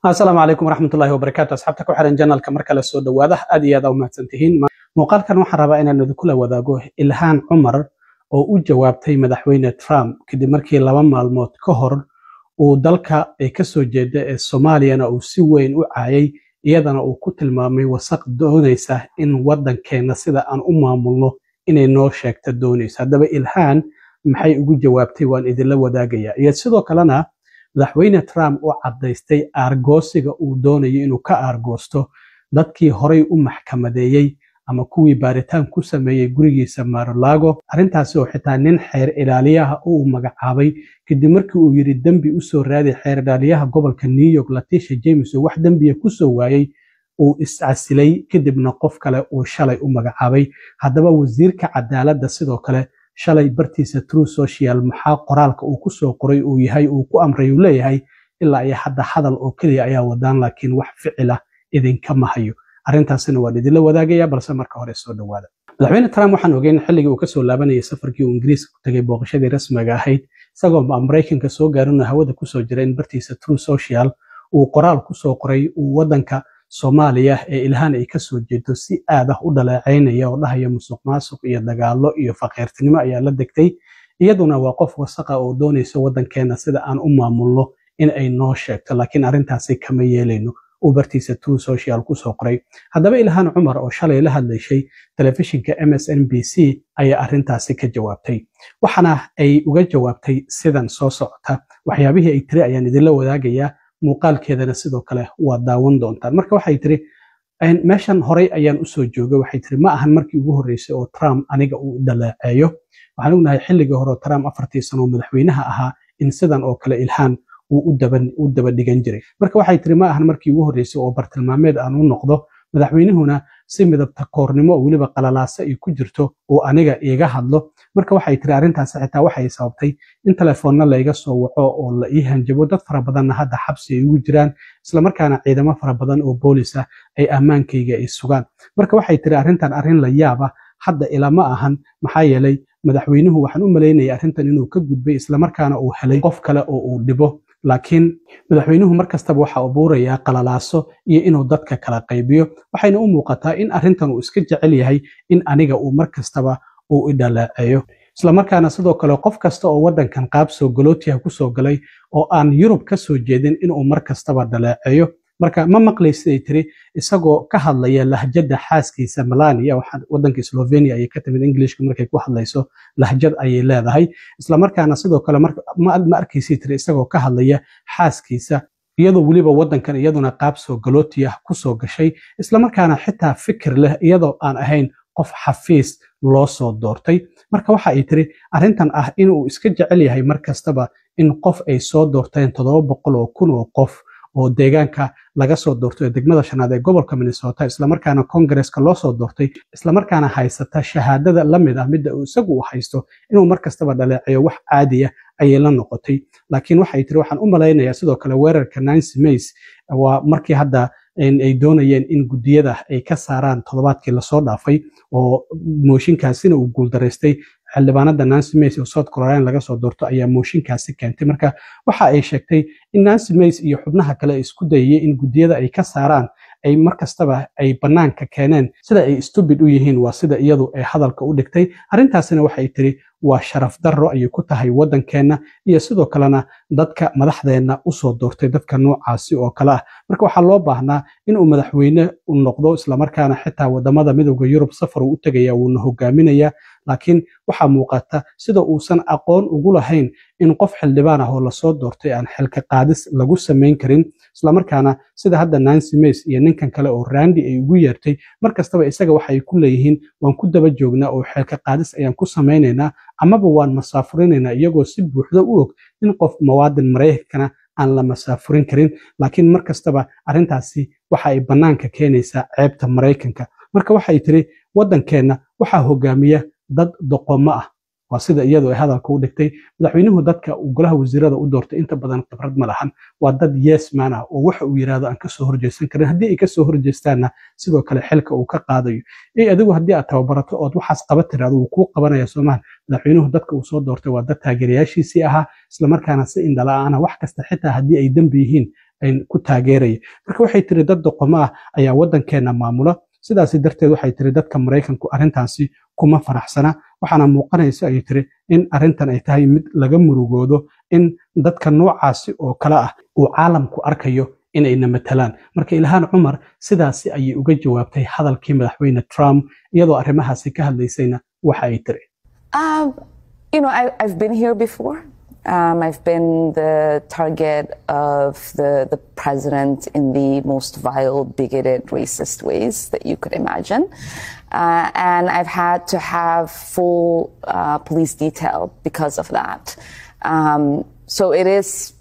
Asalaamu calaykum waraxmatullahi wabarakaatu. Asxaabta ku xiran channelka, mar kale soo dhawaada. Aad iyo aad aa u mahadsantihiin. Muuqaalkan waxaan rabaa inaan idinkula wadaago Ilhaan Cumar oo u jawaabtay Madaxweyne Trump kadib markii 2 maalmood ka hor uu dalka ay kasoo jeeda ee Soomaaliyana uu si weyn u caayay, iyadana uu ku tilmaamay wasaq doonaysa in waddankeenna sida aan u maamulno inay noo sheegto doonaysa. Haddaba Ilhaan maxay ugu jawaabtay waan idinla wadaagayaa, iyo sidoo kalena Madaxweyne Trump oo caddaystay aargoosiga uu doonayo inuu ka aargoosto dadkii horay u maxkamadeeyey ama kuwii baaritaan ku sameeyey gurigiisa Mar-a-Lago. Arrintaasi oo xitaa nin xeer ilaaliyaha uu magacaabay kadib markii uu yidhi dembi usoo raadi, xeer ilaaliyaha gobolka New York Letitia James oo wax dembiya kusoo waayey uu iscasilay, kadibna qof kale uu shalay u magacaabay. Haddaba wasiirka cadaaladda sidoo kale shalay bartiisa Truth Social maxaa qoraalka uu kusoo qoray uu yahay uu ku amray uu leeyahay ilaa iyo hadda hadal oo keliya ayaa wadaan, laakiin wax ficila idinkama hayo. Arrintaasina waan idinla wadaagaya, balse marka hore soo dhawaada. Madaxweyne Trump waxaan ogeyn xilligii uu kasoo laabanayay safarkii uu Ingiriiska ku tegay, booqashadii rasmiga ahayd, isagoo Maraykanka soo gaarin oo hawada kusoo jira, in bartiisa Truth Social uu qoraal kusoo qoray uu waddanka Soomaaliya ee Ilhaan ay kasoo jeedo si aad ah u dhaleeceynaya oo dhahaya musuq maasuq iyo dagaallo iyo faqiirtinimo ayaa la degtay, iyaduna waa qof wasaqa oo doonaysa waddankeena sida aan u maamulno in ay noo sheegto, laakiin arrintaasi kama yeelayno, uu bartiisa Truth Social kusoo qoray. Haddaba Ilhaan Cumar oo shalay la hadlayshay telefishinka MSNBC ayaa arrintaasi ka jawaabtay, waxaana ay uga jawaabtay sidan soo socota. Waxyaabihii ay tiri ayaan idinla wadaagayaa, muuqaalkeedana sidoo kale waa daawan doontaan. Marka waxay tiri, meeshan horay ayaan usoo joogay. Waxay tiri, ma ahan markii ugu horreysay oo Trump aniga uu dhaleeceeyo. Waxaan ognahay xilligii hore Trump 4-tii sano oo madaxweynaha ahaa in sidan oo kale Ilhaan uu u daba dhigan jiray. Marka waxay tiri, ma ahan markii ugu horreysay oo bartilmaameed aan u noqdo, madaxweynuhuna si midabta koornimo oo weliba qalalaase ay ku jirto oo aniga iiga hadlo. Marka waxay tiri, arrintaasi xitaa waxay sababtay in telefoonna layga soo waco oo la ii hanjabo, dad fara badanna hadda xabsi ay ugu jiraan, islamarkaana ciidamo fara badan oo boolis ah ay ammaankayga ay sugaan. Marka waxay tiri, arrintan arrin la yaab ah hadda ilama ahan, maxaa yeelay madaxweynuhu waxaan u malaynaya arrintan inuu ka gudbay, islamarkaana uu helay qof kale oo uu dhibo, laakiin madaxweynuhu mar kastaba waxa abuurayaa qalalaaso iyo inuu dadka kala qaybiyo. Waxayna u muuqataa in arrintan uu iska jecel yahay in aniga uu mar kastaba uu i dhaleeceeyo, islamarkaana sidoo kale qof kasta oo waddankan qaab soo galootiha kusoo galay oo aan Yurub ka soo jeedin inuu mar kastaba dhaleeceeyo. Marka ma maqlaysid, ay tiri, isagoo ka hadlaya lahjadda xaaskiisa Melania, waddanka Slovenia ayay ka timid, Englishka markay ku hadlayso lahjad ayay leedahay. Islamarkaana sidoo kale ma arkaysid, tiri, isagoo ka hadlaya xaaskiisa, iyadoo weliba waddankan iyaduna qaab soo galooti ah kusoo gashay, islamarkaana xitaa fikir leh, iyadoo aan ahayn qof xafiis loo soo doortay. Marka waxa ay tiri, arrintan ah inuu iska jecel yahay mar kastaba in qof ay soo doorteen 700,000 oo qof oo deegaanka laga soo doortay ee degmada shanaad ee gobolka Minnesota, islamarkaana Kongareska loo soo doortay, islamarkaana haysata shahaadada la mid ah midda uu isagu u haysto, inuu mar kastaba dhaleeceeyo wax caadiya ayay la noqotay. Laakiin waxay tiri, waxaan u malaynayaa sidoo kale weerarka Nancy Mace waa markii hadda ay doonayeen in guddiyada ay ka saaraan toddobaadkii lasoo dhaafay oo mooshinkaasina uu guuldaraystay. Xildhibaanada Nancy Mace oo South Carolina laga soo doorto ayaa mooshinkaasi keentay. Marka waxa ay sheegtay in Nancy Mace iyo xubnaha kale isku dayayay in guddiyada ay ka saaraan ay mar kastaba ay bannaanka keeneen sida ay stupid u yihiin, waa sida iyadu ay hadalka u dhigtay. Arrintaasina waxay tiri waa sharaf darro ayay ku tahay waddankeenna iyo sidoo kalena dadka madaxdeenna usoo doortay dadka noocaasi oo kale ah. Marka waxaa loo baahnaa inuu madaxweyne u noqdo, islamarkaana xitaa wadamada Midowda Yurub safar uu u tegaya, wuuna hogaaminayaa, laakiin waxaa muuqata sida uusan aqoon ugu lahayn in qof xildhibaan ah oo lasoo doortay aan xilka qaadis lagu samayn karin, islamarkaana sida hadda Nancy Mace iyo ninkan kale oo Randy ay ugu yeertay mar kastaba isaga waxay ku leeyihiin waan ku daba joognaa oo xilka qaadis ayaan ku samaynaynaa amaba waan masaafurinaynaa, iyagoo si buuxda u og in qof muwaadin Maraykankana aan la masaafurin karin. Laakiin mar kastaba arrintaasi waxa ay bannaanka keenaysaa ceebta Maraykanka. Marka waxay tiri, waddankeenna waxaa hogaamiya dad doqomo ah, waa sida iyadu ay hadalka u dhigtay. Madaxweynuhu dadka uu golaha wasiirada u doortay inta badan khibrad ma lahan, waa dad yes man ah oo waxa uu yidhaahdo aan kasoo horjeesan karin, haddii ay kasoo horjeestaanna sidoo kale xilka uu ka qaadayo. Ey adigu haddii aad tababarato ood waxaas qaba tiraado, wuu kuu qabanaya soomahan? Madaxweynuhu dadka uu soo doortay waa dad taageerayaashiisii ahaa, islamarkaana si indhala-aana wax kasta, xitaa haddii ay dembi yihiin, ku taageeraya. Marka waxay tiri, dad doqomo ah ayaa waddankeena maamula. Sidaasi darteed, waxay tiri, dadka Maraykanku arrintaasi kuma faraxsana, waxaana muuqanaysa, ayay tiri, in arrintan ay tahay mid laga murugoodo, in dadka noocaasi oo kale ah uu caalamku arkayo inayna matalaan. Marka Ilhaan Cumar sidaasi ayay uga jawaabtay hadalkii Madaxweyne Trump. Iyadoo arrimahaasi ka hadlaysayna waxa ay tiri: I've been here before. I've been the target of the president in the most vile, bigoted, racist ways that you could imagine. And I've had to have full police detail because of that. So it is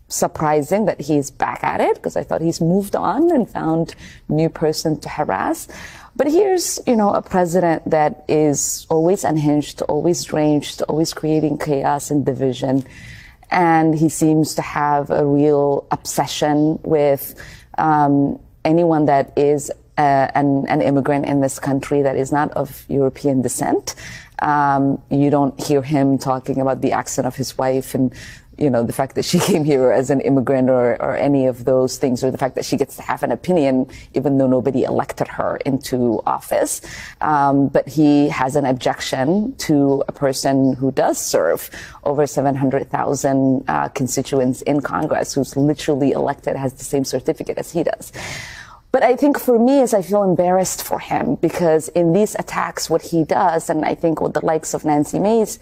surprising that he's back at it, because I thought he's moved on and found new person to harass. But here's a president that is always unhinged, always deranged, always creating chaos and division. And he seems to have a real obsession with anyone that is an immigrant in this country that is not of European descent. You don't hear him talking about the accent of his wife and the fact that she came here as an immigrant or any of those things, or the fact that she gets to have an opinion even though nobody elected her into office. But he has an objection to a person who does serve over 700,000 constituents in Congress, who's literally elected, has the same certificate as he does. But I think for me is I feel embarrassed for him, because in these attacks, what he does, and I think what the likes of Nancy Mace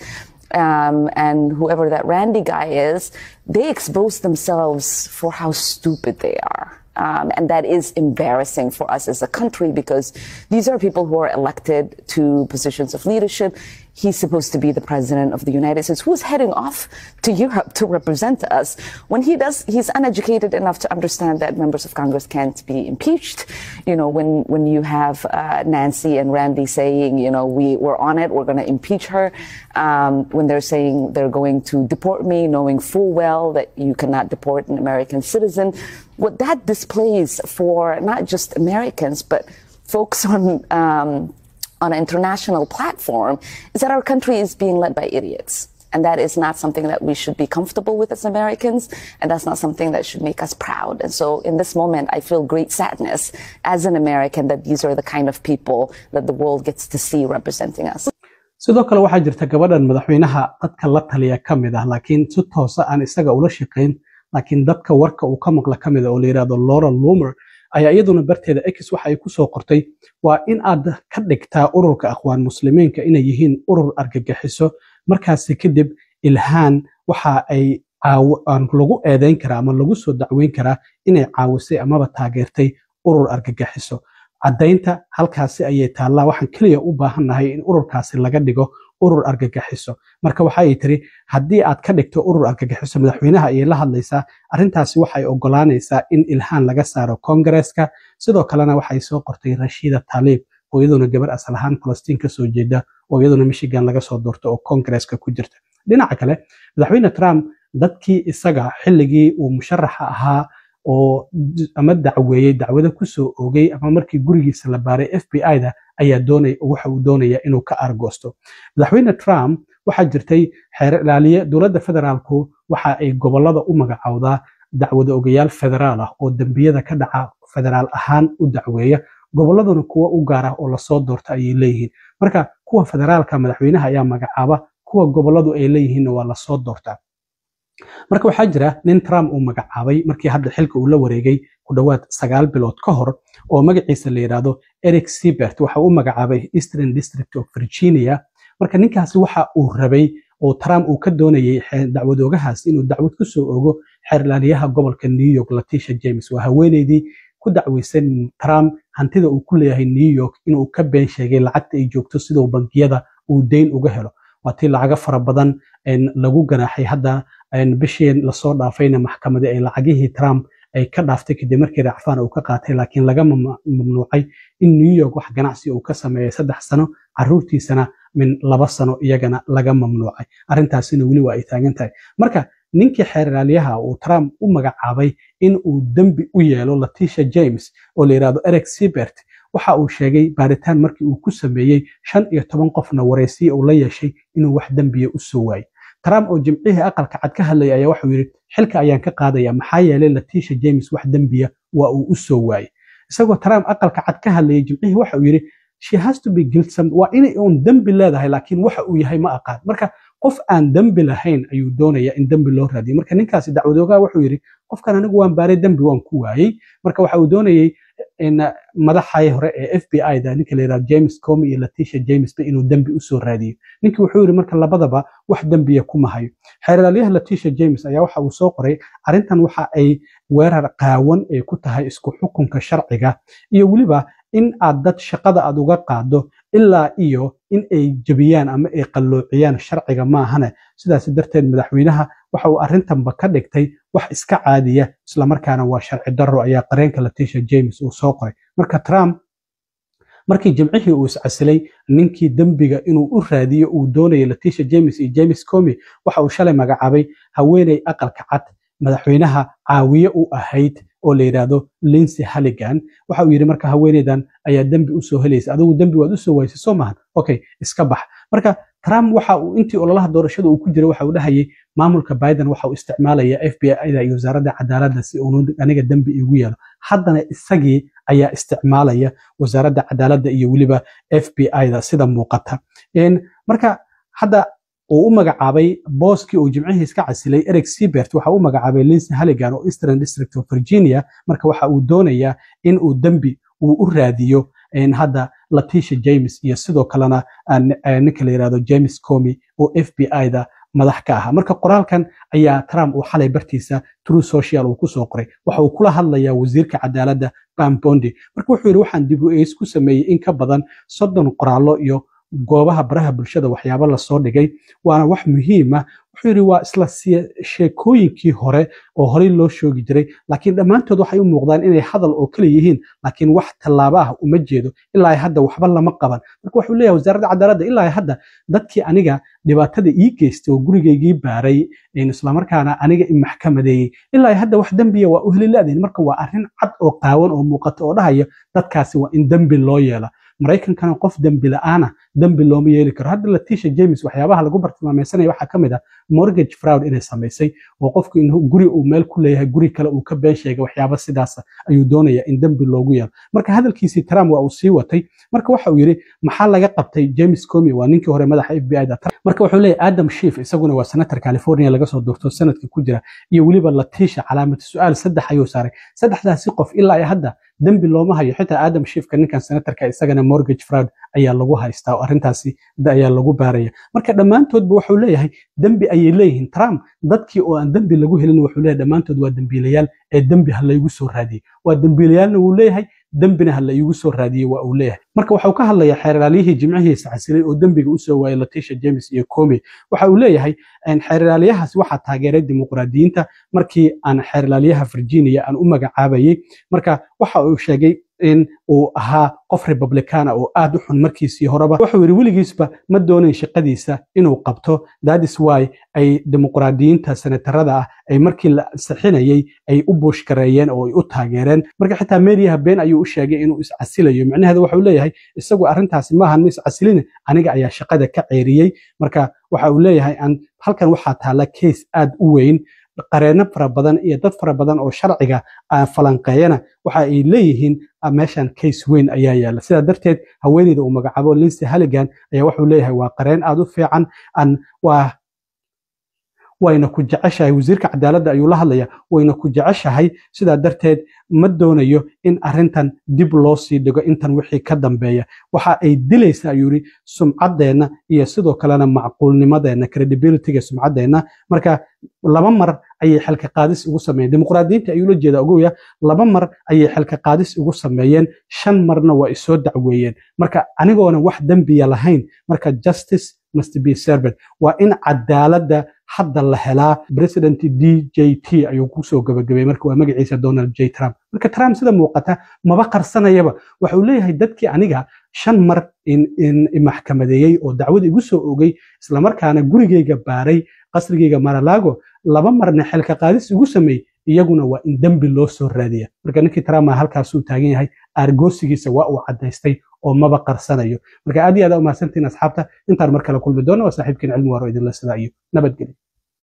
and whoever that Randy guy is, they expose themselves for how stupid they are. And that is embarrassing for us as a country, because these are people who are elected to positions of leadership. He's supposed to be the president of the United States, who is heading off to Europe to represent us. When he does, he's uneducated enough to understand that members of Congress can't be impeached. When you have Nancy and Randy saying, we're on it, we're going to impeach her. When they're saying they're going to deport me, knowing full well that you cannot deport an American citizen. What that displays for not just Americans, but folks on an international platform is that our country is being led by idiots. And that is not something that we should be comfortable with as Americans. And that's not something that should make us proud. And so in this moment, I feel great sadness as an American that these are the kind of people that the world gets to see representing us. Sidoo kale, waxaa jirta gabadhan madaxweynaha dadka la taliya ka mid ah, laakiin si toosa aan isaga ula shaqayn, laakiin dadka warka uu ka maqla ka mid ah, oo la yidhahdo Laura Loomer, ayaa iyaduna barteeda X waxa ay ku soo qortay: waa in aad ka dhigtaa ururka Akhwaan Muslimiinka inay yihiin urur argagixiso. Markaasi kadib Ilhaan waxa ay lagu eedeyn karaa ama lagu soo dacweyn karaa inay caawisay amaba taageertay urur argagixiso. Caddaynta halkaasi ayay taallaa. Waxaan keliya u baahannahay in ururkaasi laga dhigo urur argagixiso. Marka waxa ay tiri, haddii aad ka dhigto urur argagixiso, madaxweynaha ayay la hadlaysaa, arrintaasi waxay ogolaanaysaa in Ilhaan laga saaro Kongareeska. Sidoo kalena waxay soo qortay Rashida Tlaib, oo iyaduna gabar asal ahaan Falastiin kasoo jeeda, oo iyaduna Michigan laga soo doorto, oo Kongareeska ku jirta. Dhinaca kale, Madaxweyne Trump dadkii isaga xilligii uu musharaxa ahaa oo ama dacweeyey, dacwado kusoo oogay, ama markii gurigiisa la baaray FBI-da, ayaa doonay, waxa uu doonaya inuu ka argoosto Madaxweyne Trump. Waxaa jirtay xeer ilaaliye. Dowladda federaalku waxa ay gobolada u magacowdaa dacwado ogayaal federaal ah oo dembiyada ka dhaca federaal ahaan u dacweeya. Goboladuna kuwa u gaar ah oo lasoo doorta ayay leeyihiin. Marka kuwa federaalka madaxweynaha ayaa magacaaba, kuwa goboladu ay leeyihiinna waa lasoo doortaa. Marka waxaa jira nin Trump uu magacaabay markii hadda xilka uu la wareegay ku dhowaad 9 bilood ka hor, oo magaciisa la yidhaahdo Eric Siebert. Waxa uu magacaabay Eastern District of Virginia. Marka ninkaasi waxa uu rabay oo Trump uu ka doonayay dacwadoogahaas inuu dacwad ku soo ogo xeerlaaliyaha gobolka New York, Letitia James. Waa haweeneydii ku dacweysan Trump hantida uu ku leeyahay New York inuu ka been sheegay lacagta ay joogto, siduu bangiyada uu deyn uga helo. Waa tii lacago fara badan lagu ganaaxay. Hadda bishii lasoo dhaafayna maxkamadii ay lacagihii Trump ay ka dhaaftay kadib markii racfaan uu ka qaatay, laakiin laga mamnuucay in New York wax ganacsi uu ka sameeyay 3 sano, caruurtiisana min 2 sano iyagana laga mamnuucay. Arrintaasina weli waa ay taagan tahay. Marka ninkii xeer ilaaliyaha uu Trump u magacaabay in uu dembi u yeelo Letitia James, oo la yidhahdo Eric Siebert, waxa uu sheegay baaritaan markii uu ku sameeyey 15 qofna waraysiya uu la yeeshay inuu wax dembiya u soo waayey. Trump oo Jimcihii Aqalka Cad ka hadlaya ayaa waxuu yidhi: "Xilka ayaan ka qaadaya, maxaa yeelay Letitia James wax dembiya waa uu u soo waayey." Isagoo Trump Aqalka Cad ka hadlayay Jimcihii waxa uu yidhi: "She has to be guilty some," waa inay uun dembi leedahay, laakiin waxa uu yahay ma aqaan. Marka qof aan dembi lahayn ayuu doonayaa in dembi loo raadiyo. Marka ninkaasi dacwadoogaha wuxuu yidhi: "Qofkan anigu waan baaray, dembi waan ku waayey." Marka waxa uu doonayey in madaxay hore ee FBI da, ninka la yidhahdo James Comey, iyo Letitia James ba inuu dembi usoo raadiyo. Ninkii wuxuu yidhi marka labadaba wax dembiya kuma hayo. Xeeralyaha Letitia James ayaa waxa uu soo qoray: arrintan waxa ay weerar qaawan ay ku tahay isku xukunka sharciga iyo weliba in aad dad shaqada aad uga qaado ilaa iyo in ay jebiyaan ama ay qalloociyaan sharciga maahane. Sidaas darteed madaxweynaha waxa uu arrintanba ka dhigtay wax iska caadiya, islamarkaana waa sharci darro, ayaa qareenka Letitia James uu soo qoray. Marka Trump markii Jimcihii uu iscasilay, ninkii dembiga inuu u raadiyo uu doonayay, Letitia James iyo James Comey, waxa uu shalay magacaabay haweeney Aqalka Cad madaxweynaha caawiye u ahayd oo la yidhaahdo Lindsey Halligan. Waxa uu yidhi marka haweeneydan ayaa dembi usoo helaysa. Adigu dembi waad usoo waysay, soo maahan? Okay, iska bax. Marka Trump waxa uu intii ololaha doorashada uu ku jiray waxa uu dhahayay maamulka Biden waxa uu isticmaalaya FBI da iyo wasaaradda cadaaladda si uu aniga dembi igu yeelo. Haddana isagii ayaa isticmaalaya wasaaradda cadaaladda iyo weliba FBI da sida muuqata. Marka hadda uu u magacaabay booskii uu Jimcihii iska casilay Eric Siebert, waxa uu magacaabay Lindsey Halligan oo Eastern District of Virginia. Marka waxa uu doonayaa in uu dembi uu u raadiyo hadda Letitia James iyo sidoo kalena ninka la yidhahdo James Comey oo FBI da madax ka ahaa. Marka qoraalkan ayaa Trump uu xalay bartiisa Truth Social uu kusoo qoray. Waxa uu kula hadlayaa wasiirka cadaaladda Pam Bondi. Marka wuxuu yidhi: "Waxaan dib u eegis ku sameeyey in ka badan 30 qoraallo iyo goobaha baraha bulshada waxyaabo lasoo dhigay, waana wax muhiim ah." Wuxuu yidhi waa isla sheekooyinkii hore oo horey loo shoogi jiray, laakiin dhammaantood waxay u muuqdaan inay hadal oo kale yihiin, laakiin wax tallaabo ah uma jeedo ilaa hadda, waxba lama qaban. Marka wuxuu leeyahay wasaaradda cadaaladda ilaa hadda dadkii aniga dhibaatada ii geystay oo gurigaygii baaray, islamarkaana aniga i maxkamadeeyey, ilaa hadda wax dembiya waa u heli la'diin. Marka waa arrin cad oo qaawan oo muuqata oo dhahaya dadkaasi waa in dembi loo yeela. Maraykankana qof dembi la'aana dembi looma yeeli karo. Hadda Letitia James waxyaabaha lagu bartilmaameysanaya waxaa ka mid ah mortgage fraud inay samaysay, oo qofku in guri uu meel ku leeyahay guri kale uu ka been sheegay. Waxyaaba sidaas ayuu doonaya in dembi loogu yeelo. Marka hadalkiisii Trump waa uu sii watay. Marka waxa uu yidhi: maxaa laga qabtay James Comey? Waa ninkii hore madaxa FBI da. Marka wuxuu leeyahay Adam Schiff, isaguna waa senator California laga soo doorto, sanadka ku jira, iyo weliba Letitia, calaamad su-aal saddex ayuu saaray. Saddexdaasi qof ilaa iyo hadda dembi looma hayo. Xitaa Adam Schiffka, ninkan senatorka, isagana mortgage fraud ayaa lagu haystaa oo arrintaasi ayaa lagu baaraya. Marka dhammaantoodba wuxuu leeyahay dembi ayay leeyihiin. Trump dadkii oo aan dembi lagu helin wuxuu leeyahay dhammaantood waa dembiilayaal ee dembi ha laygu soo raadiyey. Waa dembiilayaalna wuu leeyahay, dembina ha la iigu soo raadiyey waa uu leeyahay. Marka waxuu ka hadlayaa xeeralaaliyihii Jimcihiisa casilay oo dembiga usoo waayay Letitia James iyo Comey. Waxa uu leeyahay xeeralaalyahaasi waxaa taageeray dimuqraadiyiinta markii aan xeeralaalyaha Virginia aan u magacaabayay. Marka waxa uu sheegay in uu ahaa qof Republicana oo aad u xun markiisii horeba. Wuxuu yidhi weligiisba ma doonayn shaqadiisa inuu qabto. That is why ay dimuqraadiyiinta senatarada ah ay markii la ansixinayay ay u push gareeyeen oo ay u taageereen. Marka xitaa meediyaha been ayuu u sheegay inuu iscasilayo. Micnaheedu waxuu leeyahay isagu arrintaasi maahan, ma iscasilin, aniga ayaa shaqada ka ceeriyey. Marka waxa uu leeyahay halkan waxaa taalla case aad u weyn. Qareenno fara badan iyo dad fara badan oo sharciga falanqeeyana waxa ay leeyihiin meeshan case weyn ayaa yaalla. Sidaa darteed haweeneyda uu magacaabo Lindsey Halligan ayaa wuxuu leeyahay waa qareen aad u fiican, waa wayna ku jeceshahay. Wasiirka cadaaladda ayuu la hadlaya. Wayna ku jeceshahay, sidaa darteed ma doonayo in arrintan dib loo sii dhigo. Intan wixii ka dambeeya waxa ay dilaysaa, ayuu yidhi, sumcaddeenna iyo sidoo kalena macquulnimadeenna, credibilityga sumcaddeenna. Marka laba mar ayay xilka qaadis ugu sameeyeen dimuqraadiyiinta ayuu la jeeda, ogoya. Laba mar ayay xilka qaadis ugu sameeyeen, shan marna waa isoo dacweeyeen, marka anigoona wax dembiya lahayn. Marka justice must be served, waa in cadaaladda hadda la helaa. President DJT ayuu kusoo gabagabay. Marka waa magaciisa Donald J Trump. Marka Trump sida muuqata maba qarsanayaba. Waxa uu leeyahay dadkii aniga shan mar in maxkamadeeyey oo dacwada igu soo ogay, islamarkaana gurigayga baaray, qasrigayga Mar-a-Lago, laba marna xilka qaadis igu sameeyey, iyaguna waa in dembi loo soo raadiya. Marka ninkii Trump halkaasuu taagan yahay, aargoosigiisa waa uu caddaystay. Oo maba qarsanayo. Marka aad iyo aad aa umahadsantihiin, asxaabta. Intaan mar kale kulmi doono, waa saaxiibkiin Cilmi Waaro, idinla sidaa iyo nabadgelyo.